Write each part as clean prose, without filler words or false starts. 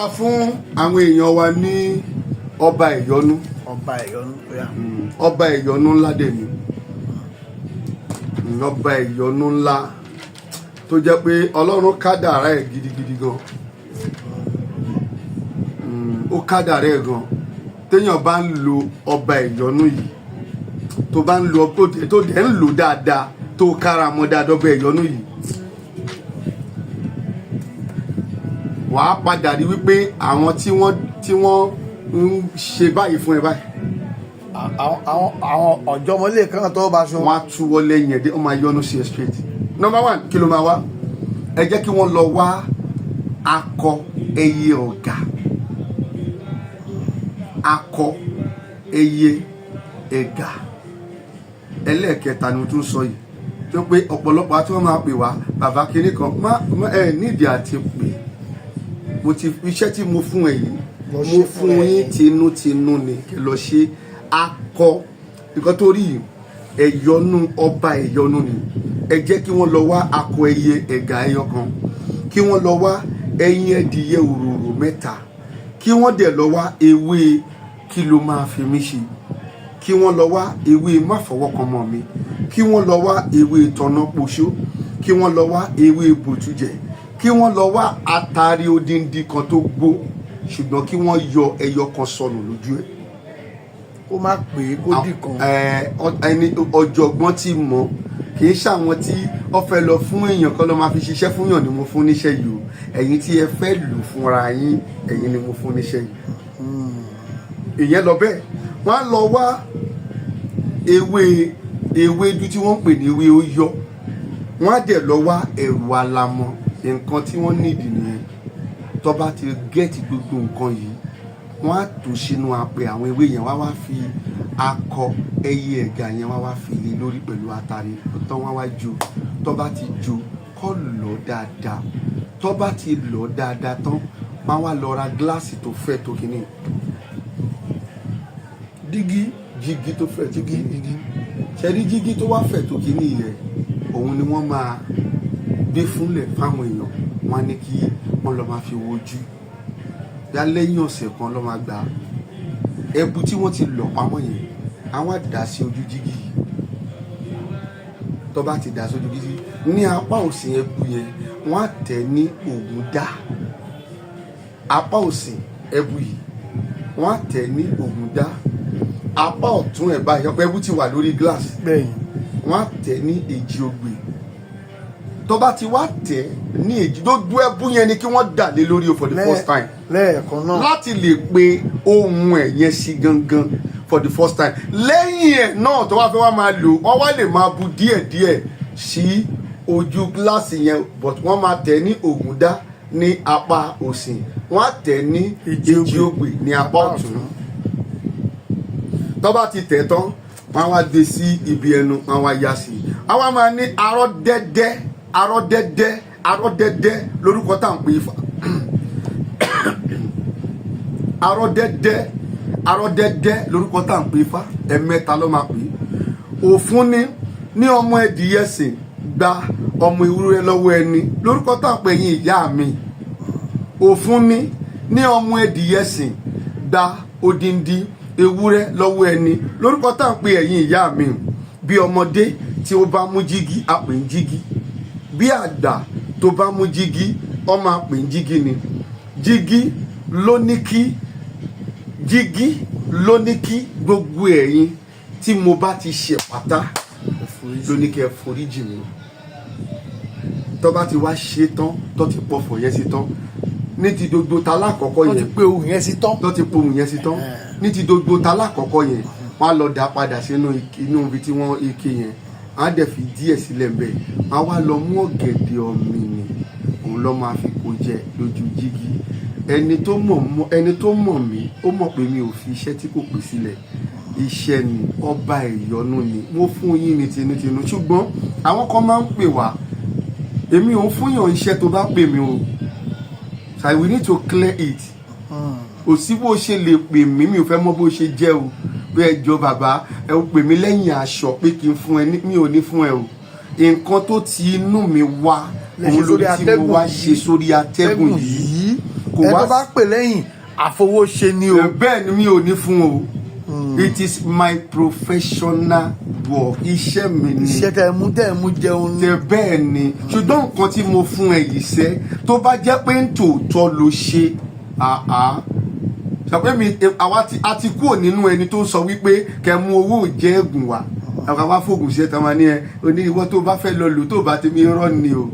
Fún àwọn èèyàn wa ní ọba ìyọnu. Ọba ìyọnu, bóyá. Ọba ìyọnu ńlá dẹ̀ ni. Ọba ìyọnu ńlá tó jẹ́ pé Ọlọ́run kádàrá ẹ̀ gidigidi gan. Ó kádàrá ẹ̀ gan. Téèyàn bá ń lo ọba ìyọnu yìí, tó bá ń lo, tó dẹ̀ ń lò dáadáa, tó kára mọ́ dáadáa, ọba ìyọnu yìí, wàá padà rí wípé àwọn tí wọ́n ń ṣe báyìí fún ẹ báyìí, Àwọn ọ̀jọ́mọlé kan tó bá so. Wọ́n á túwọ́ lẹ́yìn ẹ̀ dé, wọ́n máa yọnu sí ẹ straight. Number one, kí ló máa wá? Ẹ jẹ́ kí wọ́n lọ wá akọ ẹyẹ ọ̀gà, akọ ẹyẹ ẹ̀gà. Ẹlẹ́ẹ̀kẹta ni mo tún sọ yìí, tó pé ọ̀pọ̀lọpọ̀ àti wọ́n máa pè wá, bàbá kínní kan má ẹ nídìí àti pè. Mo ti iṣẹ́ tí mo fún ẹ yìí, Lọ mo ṣe fún fúnra ẹ. yín tinútinú ni kẹ́ lọ ṣe. Akọ nǹkan tó rí yìí, ẹ̀yọnú, ọba ẹ̀yọnú ni. Ẹ jẹ́ kí wọ́n lọ wá akọ ẹyẹ ẹ̀gà ẹyọ kan, kí wọ́n lọ wá ẹyin ẹdìyẹ òróró mẹ́ta, kí wọ́n dẹ̀ lọ wá ewé kí ló máa fi mí ṣe, kí wọ́n lọ wá ewé máfọwọ́kan mọ́ mi, kí wọ́n lọ wá ewé tọ̀nà poṣó, kí wọ́n lọ wá ewé bòtújẹ, kí wọ́n lọ wá atari odindi kan tó gbó, ṣùgbọ́n kí wọ́n yọ ẹyọ kan sọnù lójú ẹ̀. Kó má pè é, kó dì kan. Ẹni ọ̀jọ̀gbọ́n tí mọ̀, kì í ṣàwọn tí wọ́n fẹ́ lọ fún èèyàn kan lọ máa fi ṣiṣẹ́ fún yàn ni mo fún níṣẹ́ yìí o. Ẹ̀yin tí ẹ fẹ́ lò fúnra yín, ẹ̀yin ni mo fún níṣẹ́ yìí. Ìyẹn lọ bẹ́ẹ̀. Wọ́n á lọ wá ewé ewédú tí wọ́n ń pè ní ewé óyọ́. Wọ́n á dẹ̀ lọ wá ẹ̀rù alamọ. Nǹkan tí wọ́n nídìí nìyẹn. Tó bá ti get gbogbo nǹkan yìí, wọ́n á tò sínú apẹ àwọn ewé yẹn, wọ́n á wá fi akọ ẹyẹ ẹ̀gà yẹn, wọ́n á wá fi lé lórí pẹ̀lú atare tán, wọ́n á wá jó. Tó bá ti jó, kó lọ dáadáa. Tó bá ti lọ dáadáa tán, wọ́n á wá lọ ra gíláàsì tó fẹ̀ tó kínní. Dígí. Jígí tó fẹ̀ tó dígí. kínní. Dígí. Ṣẹ́rí jígí tó wá fẹ̀ tó kínní yẹn, òun ni wọ́n máa gbé fúnlẹ̀ fáwọn èèyàn. Wọ́n á ní kí wọ́n lọ máa fi wojú yá. Lẹ́yìn ọ̀sẹ̀ kan lọ́ máa gbà ẹbu tí wọ́n ti lọ̀ pamọ́ yẹn, àwọn á dà sí ojú jígí yìí. Tó bá ti dà sójú jígí, ní apá òsì ẹbu yẹn, wọ́n á tẹ̀ ní ògùn dá. Apá òsì ẹbu yìí, wọ́n á tẹ̀ ní ògùn dá. Apá ọ̀tún ẹ̀ báyìí, ọ̀pọ̀ ẹbu ti wà lórí glass, wọ́n á tẹ̀ ní èjì ogbè. Tó bá ti wá tẹ̀ ní èjì, gbogbo ẹbú yẹn ni kí wọ́n dà lé lórí o for the first time. Lẹ́ẹ̀kan náà. Láti lè pe ohun ẹ̀ yẹn sí gangan for the first time. Lẹ́yìn ẹ̀ náà, tó wá fẹ́ wá máa lò, wọ́n wá lè máa bu díẹ̀díẹ̀ sí ojú gíláàsì yẹn, but wọ́n máa tẹ̀ ní ògùndá ní apá òsì, wọ́n á tẹ̀ ní èjì èjì ogbè ní apá ọ̀tún. Tó bá ti tẹ̀ tán, wọ́n á wá gbé sí ibi ẹnu, wọ́n á wá yá sí i. Wọ́n á máa ní arọ́ dẹ́dẹ́, arọ́ dẹ́dẹ́, arọ́ dẹ́dẹ́ lórúkọ tá à ń pè é fà. Arọ́ dẹ́dẹ́, arọ́ dẹ́dẹ́ lórúkọ tá à ń pè é fà. Ẹ̀mẹ́ta ló máa pè é. Òfun ní ọmọ ẹdìyẹ sìn gba ọmọ ewúrẹ́ lọ́wọ́ ẹni lórúkọ tá à ń pè yín ìyá mi. Òfun ní ọmọ ẹdìyẹ sìn gba odindi ewúrẹ́ lọ́wọ́ ẹni lórúkọ tá à ń pè ẹ̀yin ìyá mi. Bí ọmọdé tí ó bá mú jígí, a pè ń jígí. Bí àgbà tó bá mú jígí, ọmọ a pè ń jígí ni. Jígí ló ní kí jígí ló ní kí gbogbo ẹ̀yin tí mo bá ti ṣe pátá ló ní kí ẹ foríjì mi. Tó bá ti wá ṣe tán, tó ti pọ̀fọ̀ yẹn sí tán, ní ti gbogbo ta lákọ̀ọ́kọ́ Wọ́n ti yẹn pé ohun yẹn sí tán. Tó ti pohùn yẹn sí tán, ní ti gbogbo ta lákọ̀ọ́kọ́ yẹn, wọ́n á lọ dá padà sínú inú ibi tí wọ́n ike yẹn, wọ́n á dẹ̀ fi díẹ̀ sílẹ̀ ńbẹ̀. Wọ́n á wá lọ mú ọ̀gẹ̀dẹ̀ ọ̀mìnì, òun lọ́ máa fi kó jẹ lójú jígí. Ẹni tó mọ̀ mí, ó mọ̀ pé mi ò fi iṣẹ́ tí kò pè sílẹ̀. Iṣẹ́ ni ọba ìyọ́nú ni mo fún yín ní tinútinú, ṣùgbọ́n àwọn kan máa ń pè wá. Èmi ò ń fúnyàn iṣẹ́ tó bá pè mí o. So we need to clear it. Kò sí bó ṣe lè pè mí, mi ò fẹ́ mọ̀ bó ṣe jẹ́ o, pé ẹ jọ bàbá, ẹ ó pè mí lẹ́yìn aṣọ pé kí n fún ẹ ní, mi ò ní fún ẹ o. Nǹkan tó ti inú mi wá Lè ṣe òun sórí lórí tí mo atẹ́gùn wá yìí. ṣe sórí atẹ́gùn yìí. Kò Ẹ wá tó bá pè lẹ́yìn àfowóṣe ni o. Bẹ́ẹ̀ ni, mi ò ní fún o. It is my professional work, iṣẹ́ mi ni. Iṣẹ́ tẹ́ ẹ mú jẹun ní. Tẹ bẹ́ẹ̀ ni, ṣùgbọ́n nǹkan tí mo fún ẹ yìí sẹ́, tó bá jẹ́ pé ń tòótọ́ ló ṣe, àá sọ pé mi àwa ti a ti kúrò nínú ẹni tó ń sọ wípé kẹ mú owó jẹ́ ẹ̀gùn wá, àwọn wá fògùn sí ẹ tán máa ní ẹ oní ìwọ tó bá fẹ́ lọ lò tó bá ti mi rọ́ ni o.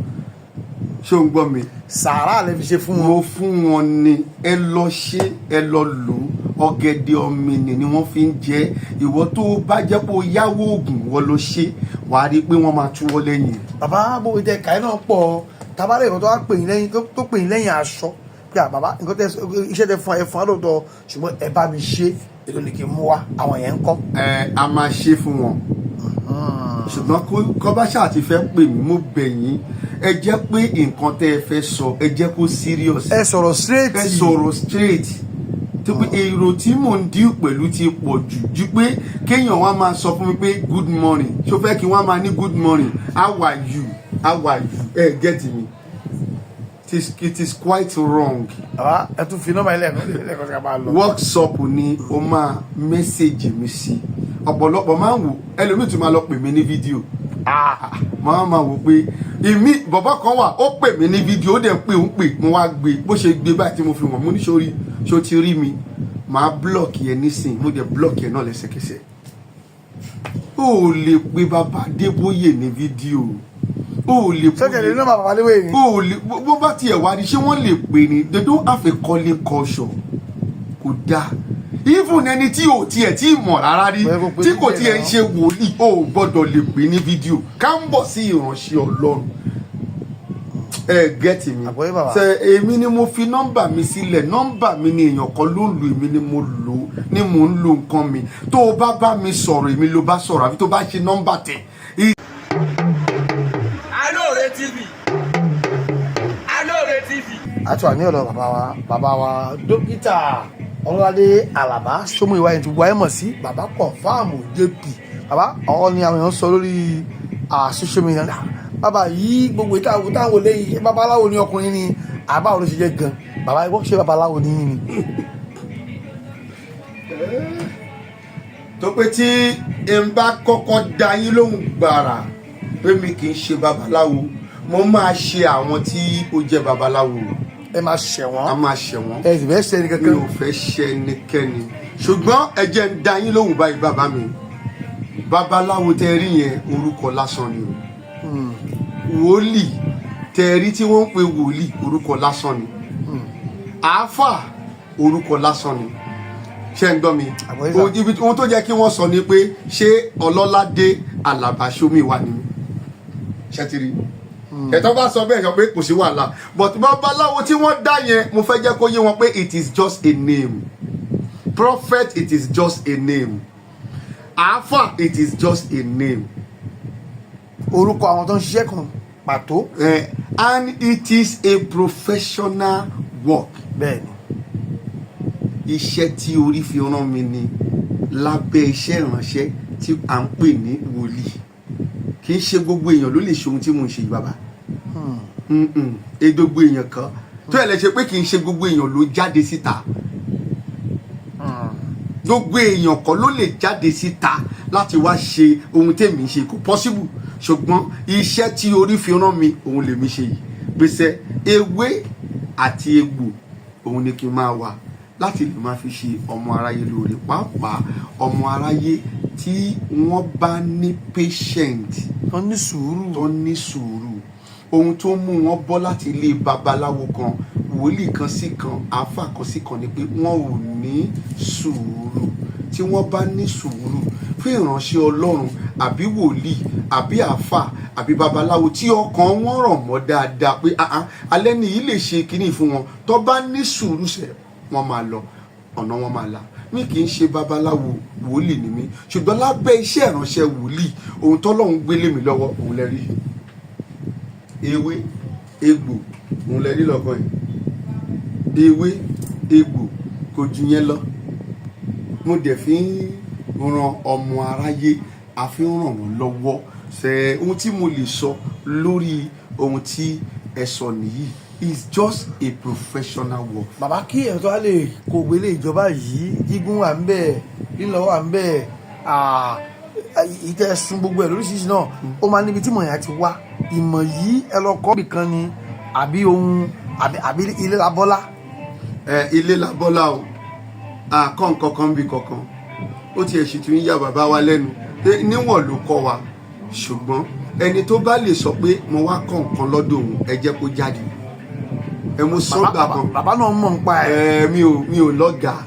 Ṣó ń gbọ́ mi? Sàárà lè fi ṣe fún wọn. Mo fún wọn ni, ẹ lọ ṣe, ẹ lọ lò ó. Ọ̀gẹ̀dẹ̀ ọ̀mìnì ni wọ́n fi ń jẹ. Ìwọ tó bá jẹ́ pé o yáwó oògùn, wọ́n lọ ṣe, wàá rí i pé wọ́n máa túwọ́ lẹ́yìn ẹ̀. Bàbá, bó jẹ kàí náà pọ̀, tabalẹ̀ nǹkan tó wá pè yín lẹ́yìn, tó pè yín lẹ́yìn aṣọ pé à bàbá, nǹkan tẹ iṣẹ́ tẹ fún ẹ fún àlòtọ́, ṣùgbọ́n ẹ bá mi ṣe, èlò ní kí n mú wá, àwọn yẹn ń kọ́? Ẹ a máa ṣe fún wọn, ṣùgbọ́n kọ́ bá ṣáà ti fẹ́ pè mí, mo bẹ̀ yín, ẹ jẹ́ pé nǹkan tẹ́ ẹ fẹ́ sọ, ẹ jẹ́ kó serious. Ẹ sọ̀rọ̀ straight. Ẹ sọ̀rọ̀ straight, tó pé èrò tí mò ń deal pẹ̀lú ti pọ̀ jù ju pé kéèyàn wá máa sọ fún mi pé good morning. Ṣó fẹ́ kí wọ́n máa ní good morning, how are you, how are you? Ẹ get me? It is quite wrong. Bàbá, ẹ tún fi nọ́mbà ilé ẹ̀kọ́ ilé ẹ̀kọ́ tí a máa lọ. WhatsApp ni o máa message mi sí. Ọ̀pọ̀lọpọ̀ máa ń wò, ẹlòmíì tún máa lọ pè mí ní fídíò, máa wò pé ìmí bọ̀bọ̀ kan wà, ó pè mí ní fídíò, ó dẹ̀ ń pè, ó ń pè, mo wá gbé. Bó ṣe gbé báyìí tí mo fi wọ̀n, mo ní sórí ṣó ti rí mi, màá block ẹ nísìn. Mo dẹ̀ block ẹ náà lẹ́sẹ̀kẹsẹ̀. Ó lè pe bàbá Adébóyè ní fídíò, ó lè Sọ́kẹ̀ lè nọ́mbà bàbá Adébóyè ni. Ó lè bó bá tiẹ̀ wá rí, ṣé wọ́n lè pè ní? They don't have a calling culture. Kò dáa. Even ẹni tí ò tiẹ̀ tí mọ̀ rárá rí, Bẹ́ẹ̀ kó pé tí kò fídíò tiẹ̀ ń náà. ṣe wòlíì, ó gbọ́dọ̀ lè pè ní fídíò ká ń bọ̀ sí ìránṣẹ́ Ọlọ́run. Ẹ get mi? Àgbọ́yé, bàbá. Ṣe èmi ni mo fi nọ́mbà mi sílẹ̀. Nọ́mbà mi ni, èèyàn kan ló ń lò, èmi ni mo lò ó ní mò ń lo nǹkan mi. Tó o bá bá mi sọ̀rọ̀, èmi ló bá sọ̀rọ̀, àbí tó bá ṣe nọ́mbà tẹ̀. Alóore TV, Alóore TV. A ti wà ní ọ̀dọ̀ bàbá wa, bàbá wa Dókítà Ọlọ́ládé Àlàbá Sómúyìwá yẹn ti gbọ́ ẹ mọ̀ sí Bàbá Confirm JP. Bàbá, ọ̀rọ̀ ni àwọn èèyàn sọ lórí social media. Bàbá yìí, gbogbo ìta àwọn táwọn olè yìí, babaláwo ni ọkùnrin ni àbá òun ṣe jẹ́ gan. Bàbá, ìwọ ṣe babaláwo ní yín ni? Tó pé tí n bá kọ́kọ́ dá yín lóhùn gbàrà pé mi kì í ṣe babaláwo, mo máa ṣe àwọn tí ó jẹ́ babaláwo. Ẹ máa ṣẹ̀wọ̀n. A máa ṣẹ̀ wọ́n. Ẹ sì fẹ́ ṣe ẹni Mi kankan. ò fẹ́ ṣe ẹnikẹ́ni, ṣùgbọ́n ẹ jẹ́ ń dá yín lóhùn báyìí, bàbá mi. Babaláwo tẹ rí yẹn, orúkọ lásán ni o. Wòlíì tẹ rí tí wọ́n ń pe wòlíì, orúkọ lásán ni. Àáfà, orúkọ lásán ni. Ṣé ń gbọ́ mi? Àgbọ́yé sà. Ohun tó jẹ́ kí wọ́n sọ ni pé ṣé Ọlọ́ládé Àlàbá Ṣómìwà ni ṣé ti rí ẹ̀tọ́ bá sọ bẹ́ẹ̀, sọ pé kò sí wàhálà. But babaláwo tí wọ́n dá yẹn, mo fẹ́ jẹ́ kó yé wọn pé it is just a name. Prophet, it is just a name. Àáfà, it is just a name. Orúkọ àwọn tó ń ṣiṣẹ́ kan pàtó. And it is a professional work. Bẹ́ẹ̀ ni. Iṣẹ́ tí orí fi rán mi ni lábẹ́ iṣẹ́ ìránṣẹ́ tí à ń pè ní wòlíì. Kì í ṣe gbogbo èèyàn ló lè ṣe ohun tí mo ń ṣe yìí, bàbá. E gbogbo èèyàn kan tó yẹ lè ṣe pé kì í ṣe gbogbo èèyàn ló jáde síta. Gbogbo èèyàn kan ló lè jáde síta láti wá ṣe ohun tèmi ń ṣe, kò possible. Ṣùgbọ́n iṣẹ́ tí orí fi rán mi, òun lèmi ṣe yìí. Pèsè ewé àti egbò, òun ni kí n máa wà láti lè máa fi ṣe ọmọ aráyé lóore, pàápàá ọmọ aráyé tí wọ́n bá ní patient, Wọ́n ní sùúrù. Tó ní sùúrù. Ohun tó mú wọn bọ́ láti ilé babaláwo kan, wòlíì kan sí kan, àáfà kan sí kan, ni pé wọn ò ní sùúrù. Tí wọ́n bá ní sùúrù fún ìránṣẹ́ Ọlọ́run, àbí wòlíì, àbí àáfà, àbí babaláwo tí ọkàn wọn rọ̀ mọ́ dáadáa pé ah ah, alẹ́ ní yìí lè ṣe kinní fún wọn, tó bá ní sùúrù sẹ̀, wọ́n máa lọ, ọ̀nà wọn máa là. Mi kì í ṣe babaláwo, wòlíì ni mí, ṣùgbọ́n lábẹ́ iṣẹ́ ìránṣẹ́ wòlíì, ohun tọ́lọ́run gbélé mi lọ́wọ́, òun lẹ rí, ewé egbò, òun lẹ rí lọ́kàn yìí. Ewé egbò, kò jù yẹn lọ. Mo dẹ̀ fi ń ran ọmọ aráyé, a fi ń ràn wọ́n lọ́wọ́. Ṣe ohun tí mo lè sọ lórí ohun tí ẹ sọ nìyí. It's just a professional work. Bàbá, kí ẹ̀rọ tó wá lè kó gbélé ìjọba yìí, gígùn wà ń bẹ̀, lílọ wà ń bẹ̀, ìtẹ̀ sun gbogbo ẹ̀ lóríṣiríṣi náà, ó máa níbi tí ìmọ̀ yẹn ti wá. Ìmọ̀ yìí, ẹ lọ kọ́ ibì kan ni, àbí ohun àbí ilé labọ́lá? Ẹ ilé labọ́lá o. Àkọ́ nǹkan kan bí kankan, ó tiẹ̀ sì tún yà bàbá wa lẹ́nu pé níwọ̀n ló kọ́ wa, ṣùgbọ́n ẹni tó bá lè sọ pé mo wá kọ́ nǹkan lọ́dọ̀ òun, ẹ jẹ́ kó jáde. Ẹ mo sọ́gbà kan. Bàbá náà mọ̀ nípa ẹ̀. Ẹ mi ò lọ́gàá,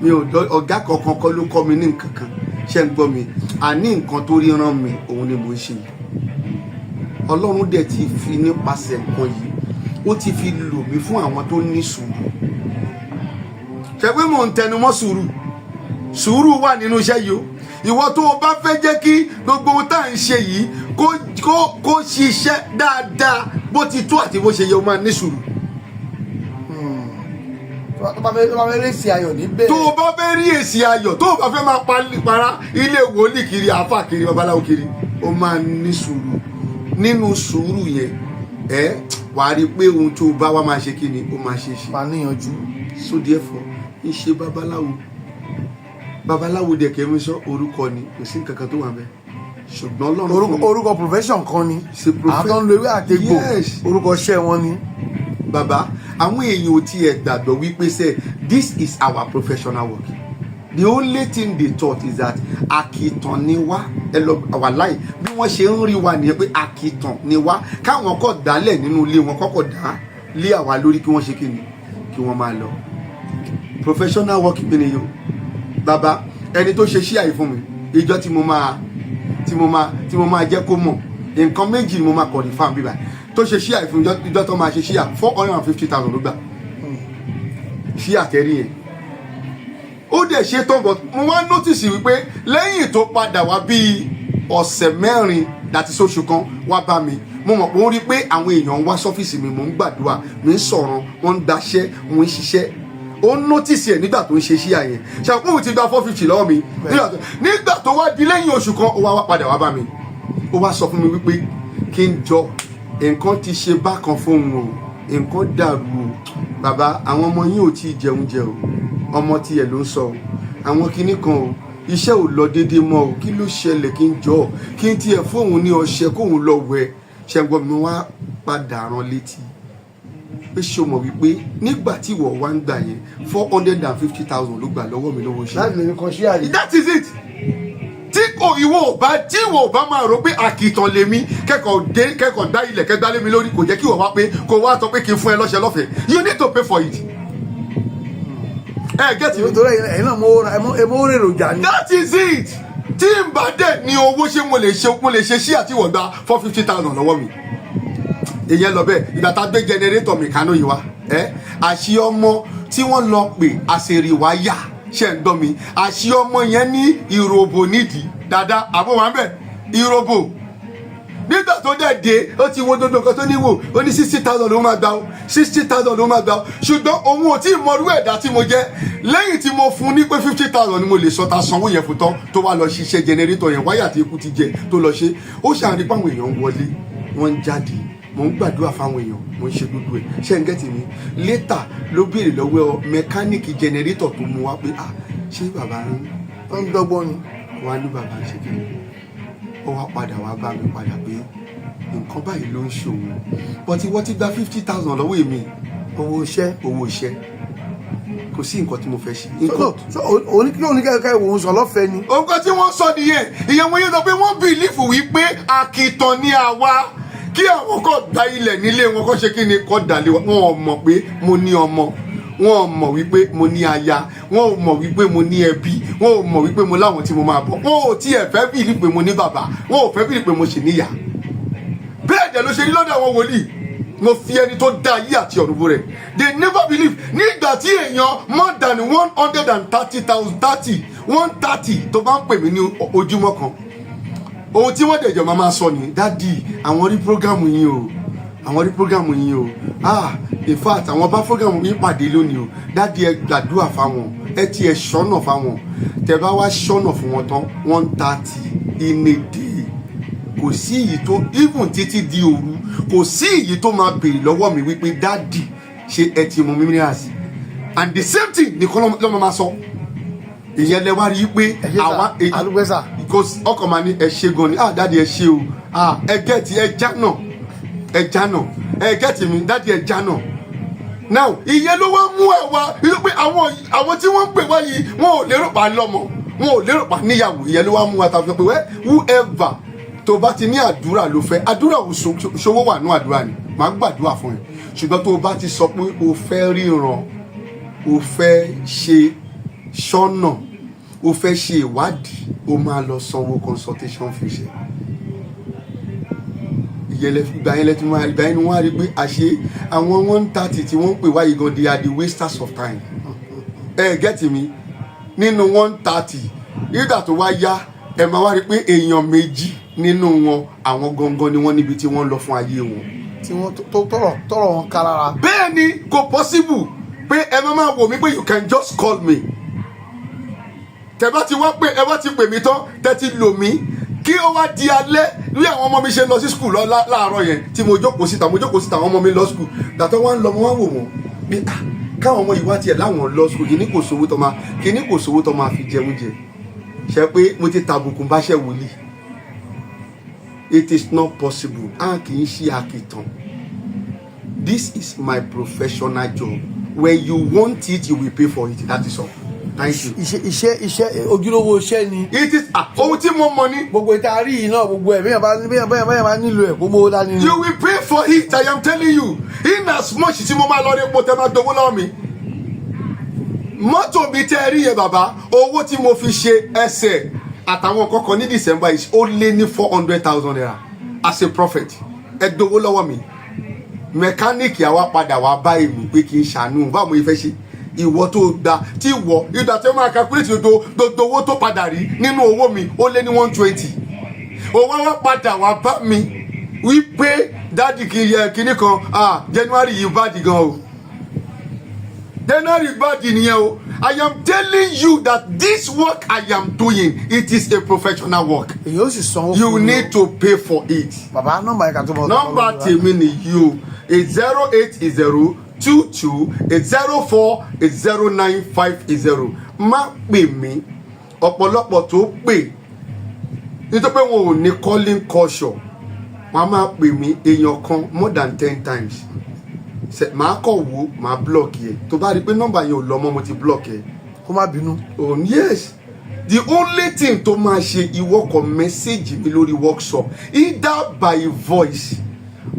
mi ò lọ ọ̀gá kankan kọ́ ló kọ́ mi ní nǹkan kan. Ṣé ń gbọ́ mi? Àní nǹkan tó ríran mi, òun ni mò ń ṣe yìí. Ọlọ́run dẹ̀ ti fi nípasẹ̀ nǹkan yìí, ó ti fi lò mí fún àwọn tó ní sùúrù. Ṣe pé mò ń tẹnu mọ́ sùúrù? Sùúrù wà nínú iṣẹ́ yìí o. Ìwọ tó o bá fẹ́ jẹ́ kí gbogbo ohun tá à ń ṣe yìí kó ṣiṣẹ́ dáadáa bó ti tó àti bó ṣe yẹ, o máa ní sùúrù. Tó bá fẹ́ rèsì ayọ̀ níbẹ̀. Tó o bá fẹ́ rí èsì ayọ̀, tó o bá fẹ́ máa para ilé wòlíì kiri, àáfà kiri, babaláwo kiri, o máa ní sùúrù. Nínú sùúrù yẹn, ẹ wàá rí i pé ohun tó o bá wá máa ṣe, kí ni ó máa ṣe ṣe. Máa níyanjú. So therefore, ń ṣe babaláwo, babaláwo dẹ̀ kẹ́ mi sọ orúkọ ni, kò sí nǹkan kan tó wà bẹ́ẹ̀, ṣùgbọ́n Ọlọ́run fún Orúkọ mi. Orúkọ profession kan ni. Ṣe Àwọn tó ń lo ewé àtegbò, orúkọ iṣẹ́ wọn ni. Bàbá, àwọn èèyàn ò tiẹ̀ gbàgbọ́ wípé sẹ́ this is our professional work. The only thing they thought is that àkìtàn ni wá. Ẹ lọ wàláì, bí wọ́n ṣe ń rí wa nìyẹn, pé àkìtàn ni wá, káwọn kọ̀ dálẹ̀ nínú ilé wọn, kọ́kọ́ dá lé àwa lórí, kí wọ́n ṣe kí ni, kí wọ́n máa lọ. Professional work mi nìyẹn o. Bàbá, ẹni tó ṣe ṣíà yìí fún mi, ìjọ tí mo máa jẹ́ kó mọ̀, nǹkan méjì ni mo máa kọ̀ ní fáwọn bíbá tó ṣe ṣíà yìí fún mi. Ìjọ tó máa ṣe ṣíà, 450,000 ló gbà ṣíà tẹ́rí yẹn. Ó dẹ̀ ṣe tán, but mo wá notice wípé lẹ́yìn tó padà wá bíi ọ̀sẹ̀ 4 láti sóṣù kan wá bá mi, mo mọ̀ pé ó rí pé àwọn èèyàn ń wá sọ́fíìsì mi, mò ń gbàdúrà, mi ń sọ̀rọ̀, wọ́n ń gbaṣẹ́, mò ń ṣiṣẹ́. Ó notice ẹ̀ nígbà tó ń ṣe ṣíà yẹn, ṣàpọ̀ ti gba 450 lọ́wọ́ mi. Nígbà tó wá di lẹ́yìn oṣù kan, ó wá padà wá bá mi, ó wá sọ fún mi wípé kí n jọ, nǹkan ti ṣe bákan fóun o, nǹkan dàrú o, bàbá, àwọn ọmọ yín ò tí ì jẹun jẹ o, ọmọ tiẹ̀ ló ń sọ o, àwọn kinní kan o, iṣẹ́ ò lọ déédéé mọ́ o, kí ló ṣẹlẹ̀, kí n jọ, kí n tiẹ̀ fóun ní ọṣẹ kóun lọ wẹ̀. Ṣẹ́ngbọ́n mi, wá padà rán létí pé ṣé o mọ̀ wípé nígbà tí ìwọ wá ń gbà yẹn, 450,000 ló gbà lọ́wọ́ mi lówó ṣe. Láti lè kàn sí àyè. That is it. Tí kò ìwọ ò bá máa rò pé àkìtàn lèmi, kẹ́kọ̀ọ́ dé, kẹ́kọ̀ọ́ dá ilẹ̀, kẹ́gbá lé mi lórí, kò jẹ́ kí ìwọ wá pé kò wá sọ pé kí n fún ẹ lọ́ṣẹ lọ́fẹ̀ẹ́. You need to pay for it. Ẹ get me? Nítorí ẹ̀yin náà mo rèrò jà ní. That is it. Tí n bá dẹ̀ ní owó, ṣé mo lè ṣe sí àti ìwọ gba 450,000 lọ́wọ́ mi? Ìyẹn lọ bẹ́ẹ̀. Ìgbà tá a gbé generator mi kánú yìí wá, ẹ àṣì ọmọ tí wọ́n lọ pè àṣèrìwáyà, ṣe ń gbọ́ mi? Àṣì ọmọ yẹn ní ìròbò nídìí dáadáa, àbọ̀ wà ń bẹ̀ ìròbò. Nígbà tó dẹ̀ dé, ó ti wo gbogbo nǹkan tó ní wò, ó ní 60,000 ló máa gbà ó, 60,000 ló máa gbà ó, ṣùgbọ́n òun ò tí ì mọrú ẹ̀dá tí mo jẹ́. Lẹ́yìn tí mo fún ní pé 50,000 ni mo lè sọ, ta sanwó yẹn fún tán, tó wá lọ ṣiṣẹ́ generator yẹn, wáyà tí eku ti jẹ tó lọ ṣe, ó ṣàrí pé àwọn èèyàn ń wọlé, wọ́n ń jáde, mò ń gbàdúrà fáwọn èèyàn, mò ń ṣe gbogbo ẹ̀. Ṣé ń get mi? Later ló béèrè lọ́wọ́ mechanic generator tó mú wá pé, ah, ṣé bàbá ń Ó ń dọ́gbọ́n ni. Wá ní bàbá ń ṣe kí ni. Ó wá padà wá bá mi padà pé nǹkan báyìí ló ń ṣe òun, but ìwọ ti gba 50,000 lọ́wọ́ èmi. Owó iṣẹ́. Owó iṣẹ́. Kò sí nǹkan tí mo fẹ́ ṣe. So oníkílò ní kẹ́kẹ́ ìwò ń sọ lọ́fẹ̀ẹ́ ni. Nǹkan tí wọ́n sọ nìyẹn. Ìyẹn wọ́n yẹn sọ pé wọ́n believe wípé àkìtàn ni àwa, kí àwọn kò da ilẹ̀ nílé wọn, kó ṣe kí ni, kó dàlé wọn. Wọn ò mọ̀ pé mo ní ọmọ, wọn ò mọ̀ wípé mo ní aya, wọn ò mọ̀ wípé mo ní ẹbí, wọn ò mọ̀ wípé mo láwọn tí mo máa bọ̀. Wọn ò tiẹ̀ fẹ́ believe pé mo ní bàbá, wọn ò fẹ́ believe pé mo sì níyà. Bẹ́ẹ̀ dẹ̀ ló ṣe rí lọ́dọ̀ àwọn wòlíì. Mo fi ẹni tó dá ayé àti ọ̀run bú rẹ̀, they never believe. Nígbà tí èèyàn more than 130,000, 30, 130 tó bá ń pè mí ní ojúmọ́ kan, ohun tí wọ́n dẹ̀jọ̀ máa sọ ní, "Daddy, àwọn rí program yín o, àwọn rí program yín o. Ah, in fact, àwọn bá program yín pàdé lónìí o. Daddy, ẹ gbàdúrà fáwọn, ẹ tiẹ̀ ṣọ́nà fáwọn." Tẹ bá wá ṣọ́nà fún wọn tán, 130 in a day, kò sí èyí tó even títí di òru. Kò sí èyí tó máa béèrè lọ́wọ́ mi wípé, "Daddy, ṣé ẹ ti mu minerals?" And the same thing nìkan ló máa sọ. Ìyẹn lẹ wá rí i pé Ẹ ṣé sà, àwa àdúgbò sà. Because ọkàn máa ní, "Ẹ ṣe gan ni. Ah, daddy, ẹ ṣe o. Ah, ẹ get ẹ já náà, ẹ já náà, ẹ get mi, daddy, ẹ já náà." Now, ìyẹn ló wá mú àwa wípé àwọn tí wọ́n ń pè wá yìí, wọn ò lérò pa lọ́mọ, wọn ò lérò pa níyàwó. Ìyẹn ló wá mú wa ta fi pé wẹ́, whoever tó bá ti ní àdúrà ló fẹ́, àdúrà ò ṣòwò wà ní àdúrà ni màá gbàdúrà fún ẹ. Ṣùgbọ́n tó o bá ti sọ pé o fẹ́ ríran, o fẹ́ ṣe ṣọ́nà, o fẹ́ ṣe ìwádìí, o máa lọ sanwó consultation fee. Ṣe ìyẹlẹ ìgbà yẹn lẹtí wọn, ìgbà yẹn ni wọn á rí pé àṣé àwọn 130 tí wọ́n ń pè wáyé gan, they are the wasters of time. Ẹ get mi? Nínú 130, ìgbà tó wá yá, ẹ máa wá rí pé èèyàn méjì nínú wọn, àwọn gangan ni wọ́n níbi tí wọ́n lọ fún ayé wọn. Tí wọ́n tó tọrọ wọn ká lára. Bẹ́ẹ̀ ni, kò possible pé ẹ máa wò mí pé you can just call me. Tẹ bá ti wá pé ẹ bá ti pè mí tán, tẹ ti lò mí, kí ó wá di alẹ́ bí àwọn ọmọ mi ṣe lọ sí school lọ láàárọ̀ yẹn tí mo jókòó síta, mo jókòó síta, àwọn ọmọ mi lọ school dàtọ́ wá ń lọ, mo wá wò wọ́n bí, ah, káwọn ọmọ yìí wá tiẹ̀ láwọn lọ school, kìíní kò sówó tó máa, kìíní kò sówó tó máa fi jẹun jẹ. Ṣe pé mo ti tàbùkù báṣẹ́ wòlíì? It is not possible. A kì í ṣe àkìtàn. This is my professional job. When you want it, you will pay for it. That is all. Thank you. Iṣẹ́ ojúlówó iṣẹ́ ni. It is, ah, ohun tí mo mọ̀ ni. Gbogbo ìta rí yìí náà, gbogbo ẹ̀, bẹ́yàn bá nílò ẹ̀, kó mówó dání ni. You will pay for it, I am telling you. In as much tí mo máa lọ rí epo tẹ́ máa dowó lọ́wọ́ mi, mọ́tò mi tẹ́ ẹ rí yẹn, bàbá, owó tí mo fi ṣe ẹsẹ̀ àtàwọn kọ̀ọ̀kan ní December is ó lé ní ₦400,000. As a prophet, ẹ dowó lọ́wọ́ mi. Mẹkáníìkì àwa padà wá bá èmi pé kí n ṣàánú. Báwo mo fẹ́ ṣe? Ìwọ tó gba tí ìwọ ìgbà tí ó máa calculate gbogbo owó tó padà rí nínú owó mi, ó lé ní 120. Owó wá padà wá bá mi wípé, "Daddy, kì í yẹ kinní kan. Ah, January yìí bad gan o. January bad nìyẹn o." I am telling you that this work I am doing, it is a professional work. Èyí ó sì sanwó You fún mi o. need to pay for it. Bàbá, nọ́mbà yẹn kà tó mọ̀. Nọ́mbà tèmi nìyí o: 808022804 80950. Má pè mí. Ọ̀pọ̀lọpọ̀ tó pè, nítorí pé wọn ò ní calling culture, wọn á máa pè mí, èèyàn kan more than 10 times. Màá kọ̀ wò, màá block yẹ. Tó bá rí i pé nọ́mbà yẹn ò lọ mọ́, mo ti block yẹ. Kó má bínú. Oh yes, the only thing tó máa ṣe, ìwọ kọ message mi lórí WhatsApp, either by voice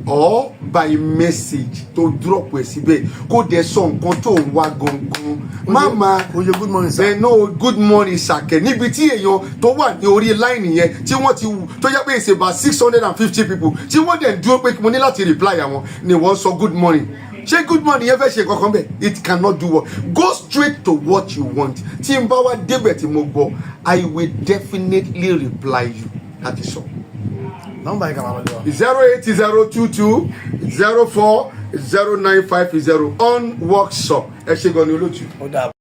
or by message, tó drop ẹ síbẹ̀, kó dẹ̀ sọ nǹkan tó ń wá gangan. Má máa Ó yẹ, "Good morning, sir." Ẹ no, "Good morning, sir" kẹ. Níbi tí èèyàn tó wà ní orí line yẹn tí wọ́n ti wù tó jẹ́ pé it's about 650 people tí wọ́n dẹ̀ ń dúró pé mo ní láti reply àwọn, ni wọ́n sọ "Good morning." Ṣé "good morning" yẹn fẹ́ ṣe kankan bẹ́ẹ̀? It cannot do work. Go straight to what you want. Tí n bá wá débẹ̀ tí mo gbọ́, I will definitely reply you. That is all. Nọ́mbà yẹn kà máa lọ jọ. 08022040950 on WhatsApp. Ẹ ṣe gan ni, olóòtú. Ó dáa.